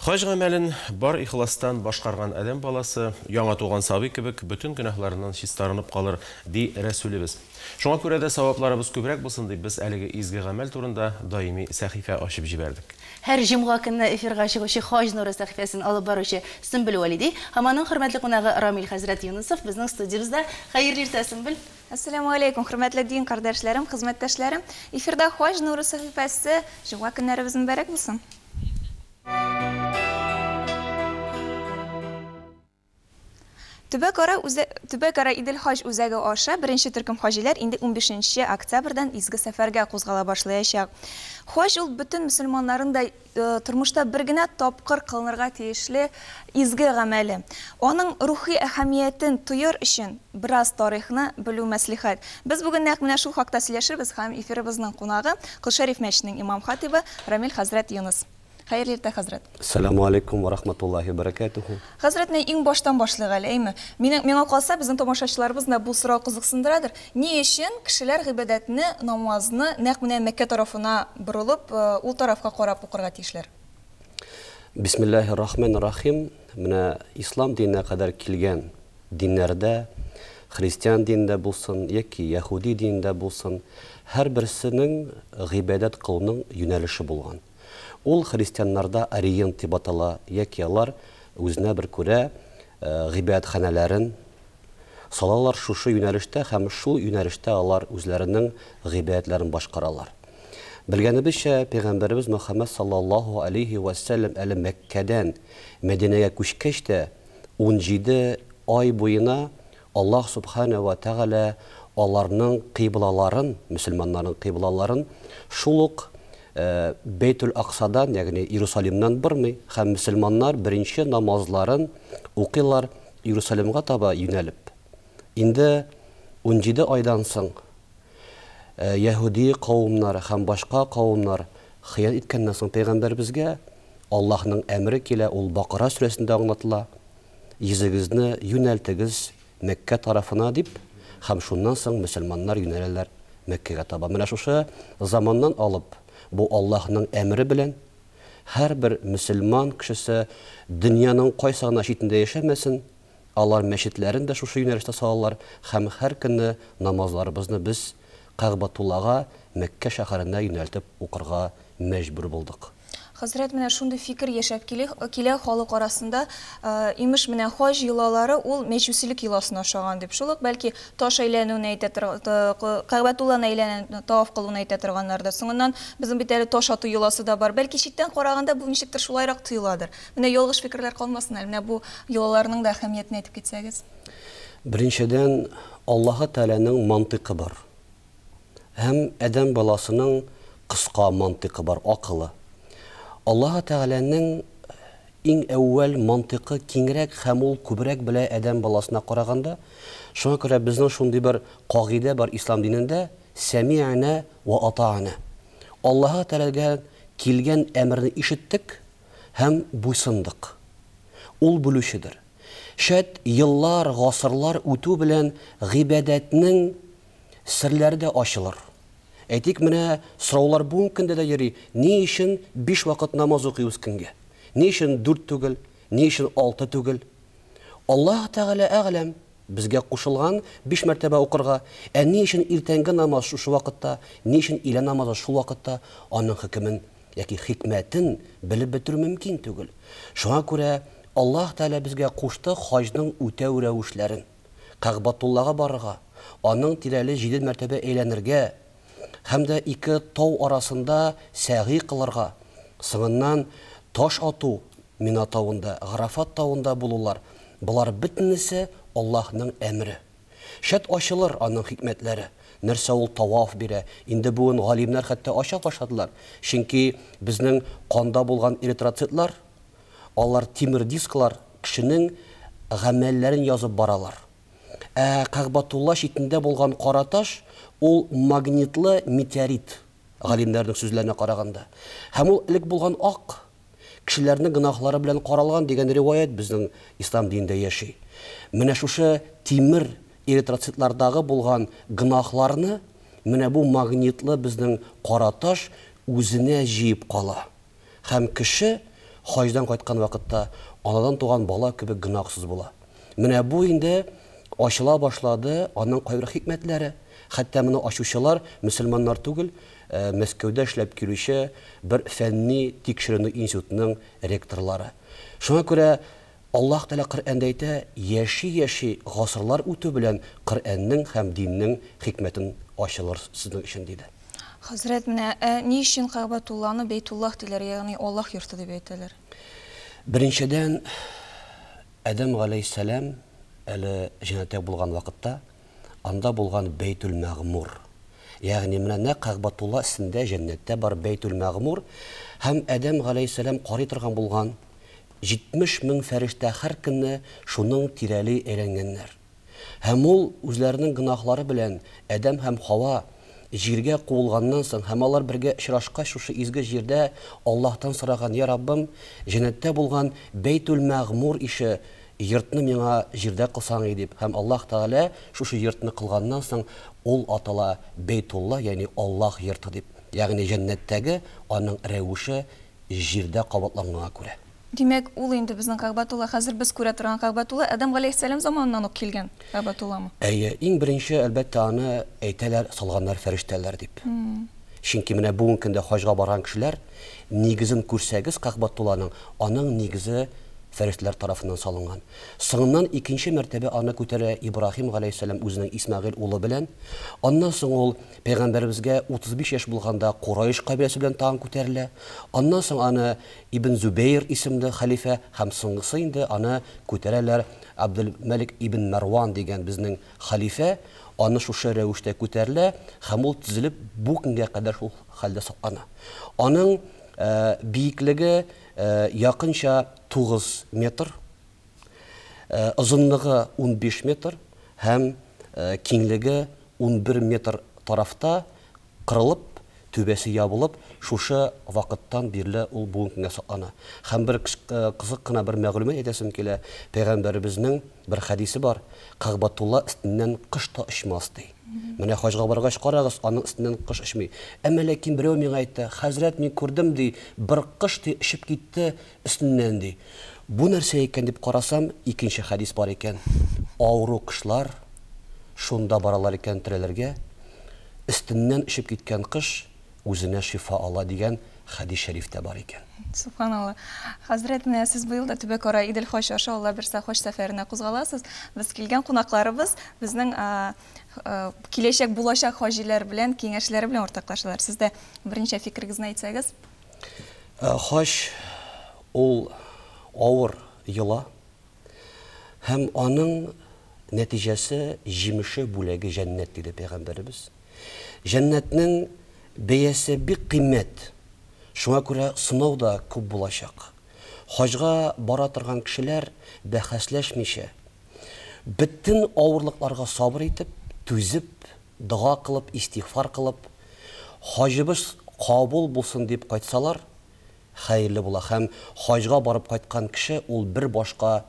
Хаҗ гамәлен бар ихластан башкарган адәм баласы, яңа туган сабый кебек, бөтен гөнаһларыннан чистарынып калыр, ди Рәсүлебез. Шуңа күрә дә савапларыбыз күбрәк булсын дип, без әлеге изге гамәл турында даими сәхифә ачып җибәрдек. Һәр җомга көнне эфирга чыгучы Хаҗ нуры сәхифәсен алып баручы Сөмбел Вәлиди һәм аның хөрмәтле кунагы Рамил хәзрәт Юнысов безнең студиябездә. Хәерле иртә, Сөмбел! Әссәламү аләйкүм, хөрмәтле дин кардәшләрем, хезмәттәшләрем! Эфирда Хаҗ нуры сәхифәсе. Җомга көннәребез мөбарәк булсын! Төбәкара үзә Төбәкара Идел хаҗ үзәге аша беренче төркем хаҗиләр инде унбишенче октябрьдән изге сәфәргә кузгала башлаячак. Хаҗ ул бөтен мөселманнарның да тормышта бер генә тапкыр кылынырга тиешле изге гамәле. Аның рухи әһәмиятен тоер өчен бераз тарихны белү мәслихәт. Без бүген нәкъ менә шул хакта сөйләшербез һәм эфирыбызның кунагы, Кол Шәриф мәчетенең имам-хатыйбы Рамил хәзрәт Юныс. Хәерле иртә, хәзрәт. Сәламү алейкум вә рахматуллаһи вә бәрәкәтүһү. Хәзрәт, менә иң баштан башлыйк әле, әйме? Мине, миңа калса, безнең тамашачыларыбызны да бу сорау кызыксындырадыр. Ни өчен кешеләр гыйбадәтне, намазны нәкъ менә Мәккә тарафына борылып, ул тарафка карап укырга тиешләр? Бисмиллаһир рахманир рахим. Менә ислам диненә кадәр килгән диннәрдә, христиан динендә булсын яки яһүди динендә булсын, һәрберсенең гыйбадәт кылуның юнәлеше булган. Ул христианнарда ориент дип атала яки алар үзенә бер күрә гыйбадәтханәләрен салалар шушы юнәлештә һәм шул юнәлештә алар үзләренең гыйбадәтләрен башкаралар. Белгәнебезчә, пәйгамбәребез Мөхәммәд саллаллаһу алейһи вә сәлләм әле Мәккәдән Мәдинәгә күчкәч тә 17 ай буена Аллаһ Сүбхәнәһү вә Тәгалә аларның кыйблаларын, мөселманнарның кыйблаларын шул ук Бәйтүл-Аксадан, ягъни Иерусалимнан бормый һәм мөселманнар беренче намазларын укыйлар Иерусалимга таба юнәлеп. Инде 17 айдан соң яһүди кавымнары һәм башка кавымнар хыянәт иткәннән соң пәйгамбәребезгә Аллаһның әмере килә, ул Бакара сүрәсендә аңлатыла, Йөзегезне юнәлтегез Мәккә тарафына, дип, һәм шуннан соң мөселманнар юнәләләр Мәккәгә таба. Менә шушы заманнан алып, бу Аллаһның әмере белән, һәрбер мөселман кешесе дөньяның кайсы гына читендә яшәмәсен, алар мәчетләрен дә шушы юнәлештә салалар һәм һәр көнне намазларыбызны без Кәгъбәтуллага, Мәккә шәһәренә юнәлтеп укырга мәҗбүр булдык. Хәзрәт, менә шундый фикер яшәп килә халык арасында, имеш, менә хаҗ йолалары ул мәҗүсилек йоласына ошаган дип. Шул ук, бәлки, таш әйләнүне әйтә Кәгъбәтулланы әйләнә, таваф кылуны әйтә торганнардыр. Соңыннан безнең бит әле таш ату йоласы да бар. Бәлки, читтән караганда бу ничектер шулайрак тоеладыр. Менә ялгыш фикерләр калмасын әле, менә бу йолаларның да әһәмиятен әйтеп китсәгез. Беренчедән, Аллаһы Тәгаләнең мантыйкы бар. Һәм адәм баласының кыска мантыйкы бар, акылы. Аллаһы Тәгаләнең иң әүвәл мантыйкы киңрәк һәм ул күбрәк белә адәм баласына караганда. Шуңа күрә безнең шундый бер кагыйдә бар ислам динендә, сәми'нә вә ата'нә. Аллаһы Тәгаләгә килгән әмерне ишеттек һәм буйсындык. Ул белүчедер. Шәт еллар, гасырлар үтү белән гыйбадәтнең Серләре дә ачылыр. Әйтик, менә сораулар бүгенге көндә дә йөри, ни өчен биш вакыт намаз укыйбыз көнгә? Ни өчен дүрт түгел, ни өчен алты түгел? Аллаһ Тәгалә әгъләм, безгә кушылган биш мәртәбә укырга, ә ни өчен иртәнге намаз шушы вакытта, ни өчен өйлә намазы шул вакытта, аның хөкемен яки хикмәтен белеп бетерү мөмкин түгел. Шуңа күрә Аллаһ Тәгалә безгә кушты хаҗның үтәү рәвешләрен. Кәгъбатуллага барырга, аның тирәли җиде мәртәбә әйләнергә һәм дә ике тау арасында сәгый кылырга, соңыннан таш ату, Мина тавында, Гарафат тавында булулар, болар бөтенесе Аллаһның әмере. Шәт ачылыр аның хикмәтләре, нәрсә ул таваф бирә, инде бүген галимнәр хәтта ача башладылар, чөнки безнең канда булган эритроцитлар, Алар тимер дисклар, кешенең гамәлләрен язып баралар. Ә Кәгъбатулла читендә булган кара таш, ул магнитлы метеорит, галимнәрнең сүзләренә караганда. Һәм ул элек булган ак, кешеләрнең гөнаһлары белән каралган дигән риваять безнең ислам динендә яши. Менә шушы тимер эритроцитлардагы булган гөнаһларны менә бу магнитлы безнең кара таш үзенә җыеп кала. Һәм кеше Хаҗдан кайткан вакытта анадан туган бала кебек гөнаһсыз була. Менә бу инде ачыла башлады аның кайбер хикмәтләре. Хәтта моны ачучылар мөселманнар түгел, Мәскәүдә эшләп килүче бер фәнни тикшеренү институтының ректорлары. Шуңа күрә Аллаһ Тәгалә Коръәндә әйтә, яши-яши гасырлар үтү белән Коръәннең һәм диннең хикмәтен ачылыр сезнең өчен, диде. Хәзрәт, менә ә ни өчен Кәгъбәтулланы Бәйтуллаһ диләр, ягъни Аллаһ йорты дип әйтәләр? Беренчедән, Адәм галәйһиссәлам әле җәннәттә булган вакытта, анда булган Бәйтүл-Мәгъмур, ягъни менә нәкъ Кәгъбәтулла өстендә җәннәттә бар Бәйтүл-Мәгъмур һәм Адәм галәйһиссәлам карый торган булган 70 мең фәрештә һәр көнне шуның тирәли әйләнгәннәр. Һәм ул үзләренең гөнаһлары белән Адәм һәм Хава җиргә куылганнан соң һәм алар бергә очрашкач шушы изге җирдә Аллаһтан сораган, Йа Раббым, җәннәттә булган Бәйтүл-Мәгъмур ише йортны миңа җирдә кылсаң иде, дип. Һәм Аллаһ Тәгалә шушы йортны кылганнан соң ул атала Бәйтулла, ягъни Аллаһ йорты дип. Ягъни җәннәттәге аның рәвеше җирдә кабатланганга күрә. Димәк, ул инде безнең Кәгъбәтулла, хәзер без күрә торган Кәгъбәтулла Адәм галәйһиссәлам заманыннан ук килгән Кәгъбәтулламы? Әйе, иң беренче, әлбәттә, аны әйтәләр, салганнар фәрештәләр дип. Чөнки менә бүгенге көндә хаҗга барган кешеләр нигезен күрсәгез Кәгъбәтулланың, аның нигезе фәрештәләр тарафыннан салынган. Соңыннан икенче мәртәбә аны күтәрә Ибраһим галәйһиссәлам үзенең Исмәгыйль улы белән. Аннан соң ул Пәйгамбәребезгә 35 яшь булганда Курайш кабиләсе белән тагын күтәрелә. Аннан соң аны Ибн Зубәйр исемле хәлифә һәм соңгысы инде аны күтәрәләр Абделмәлик ибн Мәрван дигән безнең хәлифә, аны шушы рәвештә күтәрелә һәм ул төзелеп бу көнгә кадәр шул хәлдә саклана. Аның биеклеге якынча 9 метр, озынлыгы 15 метр һәм киңлеге 11 метр тарафта кырылып, түбәсе ябылып, шушы вакыттан бирле ул бүгенге көнгә саклана. Һәм бер кызык кына бер мәгълүмат әйтәсем килә, пәйгамбәребезнең бер хәдисе бар, Кәгъбәтулла өстеннән кош та очмас, ди. Менә хаҗга баргач карагыз, аның өстеннән кош очмый. Әмма ләкин берәү миңа әйтте, хәзрәт, мин күрдем, ди, бер кош, ди, очып китте өстеннән, ди. Бу нәрсә икән дип карасам, икенче хәдис бар икән. Авыру кошлар шунда баралар икән терелергә, өстеннән очып киткән кош үзенә шифа ала дигән хәдис шәриф тә бар икән. Субханалла. Хәзрәт, менә сез быел да төбәкара Идел хаҗ аша Алла бирсә хаҗ сәфәренә кузгаласыз. Без килгән кунакларыбыз безнең киләчәк булачак хаҗиләр белән киңәшләре белән уртаклашалар. Сез дә берничә фикерегезне әйтсәгез. Хаҗ ул авыр йола. Һәм аның нәтиҗәсе, җимеше, бүләге җәннәт, диде пәйгамбәребез. Җәннәтнең бәясе бик кыйммәт, шуңа күрә сынау да күп булачак. Хаҗга бара торган кешеләр бәхәсләшмичә, бөтен авырлыкларга сабыр итеп, түзеп, дога кылып, истигъфар кылып, хаҗыбыз кабул булсын дип кайтсалар, хәерле була һәм хаҗга барып кайткан кеше ул бер башка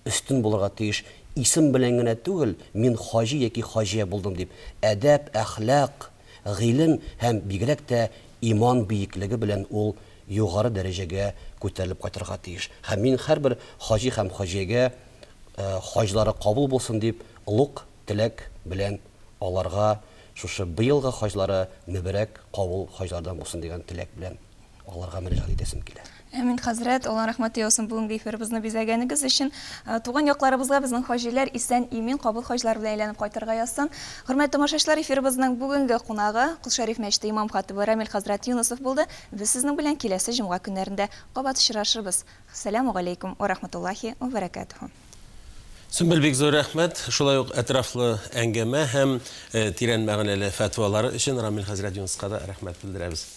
өстен булырга тиеш, исем белән генә түгел, мин хаҗи яки хаҗия булдым дип, әдәп, әхлак, гыйлем һәм бигрәк тә иман биеклеге белән ул югары дәрәҗәгә күтәрелеп кайтырга тиеш. Һәм мин һәрбер хаҗи һәм хаҗиягә хаҗлары кабул булсын дип олуг теләк белән аларга шушы быелгы хаҗлары мөбарәк кабул хаҗлардан булсын дигән теләк белән аларга мөрәҗәгать итәсем килә. Әмин, хәзрәт, Аллаһ рәхмәте яусын бүгенге эфирыбызны бизәгәнегез өчен. Туган якларыбызга безнең хаҗиләр исән-имин кабул хаҗлар белән әйләнеп кайтырга язсын. Хөрмәтле тамашачылар, эфирыбызның бүгенге кунагы Кол Шәриф мәчете имам-хатибы Рамил хәзрәт Юнысов булды. Без сезнең белән киләсе җомга көннәрендә кабат очрашырбыз. Сәламү галәйкүм вә рахматуллаһи вә бәрәкәтүһү. Сөмбел, бик зур рәхмәт. Шулай ук әтрафлы әңгәмә һәм тирән мәгънәле фәтвалары өчен Рамил хәзрәт Юныска да рәхмәт белдерәбез.